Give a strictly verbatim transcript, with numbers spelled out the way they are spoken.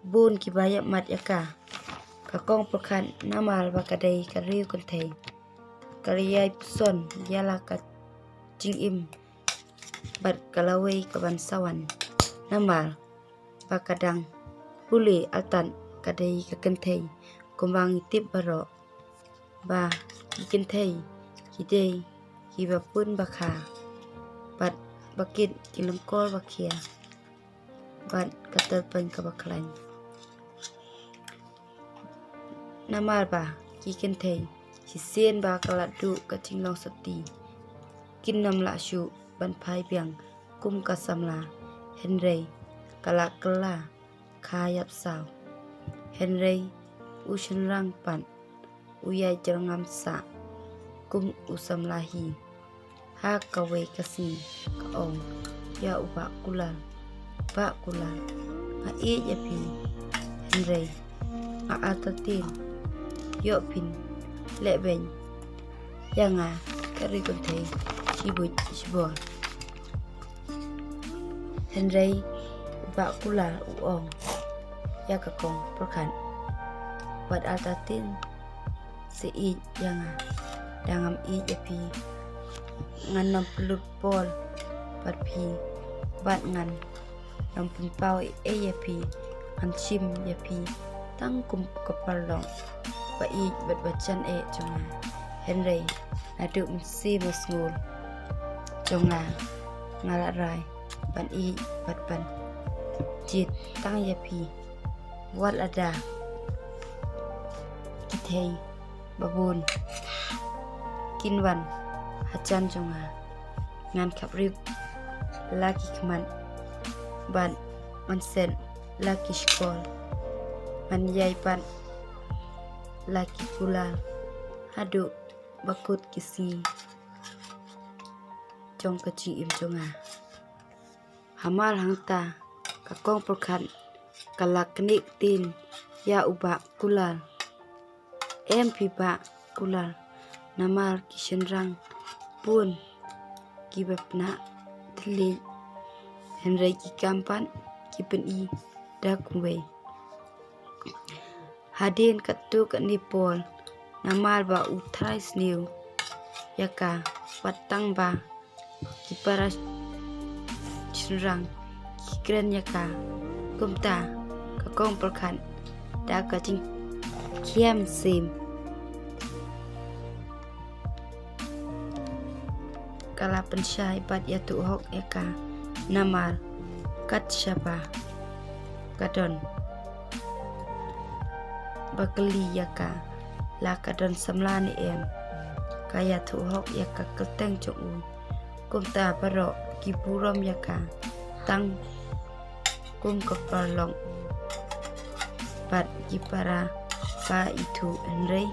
Bun kiba ïapmat ïa ka, ka kong pyrkhat namar ba ka dei ka riew kynthei. Ka la ïai pynsan ïa la ka jingim bad ka lawei ka ban sa wan namar ba ka dang pule artat ka dei ka kynthei. Kumba ngi tip baroh ba ki kynthei ki dei kiba pun ba kha bad ba kit ki lyngkor ba khia bad ka tyrpeng kaba khlaiñ. Namar ba ki kynthei shisien ba ka la duh ka jinglong sotti, kin ym lah shuh ban phai biang kum ka samla, hynrei ka la kylla kha ïap saw. Hynrei u shynrang pat u ïai jyrngam sah kum u samla hi. Ha kawei ka sngi ka ong ïa u Bah Kular, "Bah Kular, nga ïeit ïa phi, hynrei nga artatien, ïoh phin lehbeiñ ïa nga ka riew kynthei shibuit shibor." Hynrei u Bah Kular u ong ïa ka kong pyrkhat, "Wat artatien seh ïeit ïa nga, da ngam ïeit ïa phi. Ngan ym pynlut por bad phi bad ngan ym pynpaw ei ei ïa phi. Ngan shim ïa phi tang kum ka paralok ba ïeit bad ba jan eh jong nga. Hynrei naduh mynsiem ba sngur jong nga, nga la rai ban ïeit bad ban jied tang ïa phi. Wat lada ki thei ba bun kin wan hajan jong nga, ngan khap rip la ki khmat bad ngan set la ki shkor, ngan ïai pat la ki kular haduh ba kut ki sngi jong ka jingim jong nga." Hamar hangta ka kong pyrkhat ka la knieh ktien ïa u Bah Kular, "Em phi Bah Kular, namar ki shynrang bun kiba pynah thylliej, hynrei ki kam pat ki pyni da kumwei." Hadien katto katne por, namar ba u trai sniew ïa ka, wat tang ba ki para shynrang ki kren ïa ka, kumta ka kong pyrkhat da ka jingkhiam sim ka la pynshai bad ïathuh hok ïa ka, namar kat shaba ka don ba kylli ïa ka, la ka don samla ne em, ka ïathuh hok ïa ka kyrteng jong u. Kumta baroh ki burom ïa ka tang kum ka paralok bad ki para ba ithuh, hynrei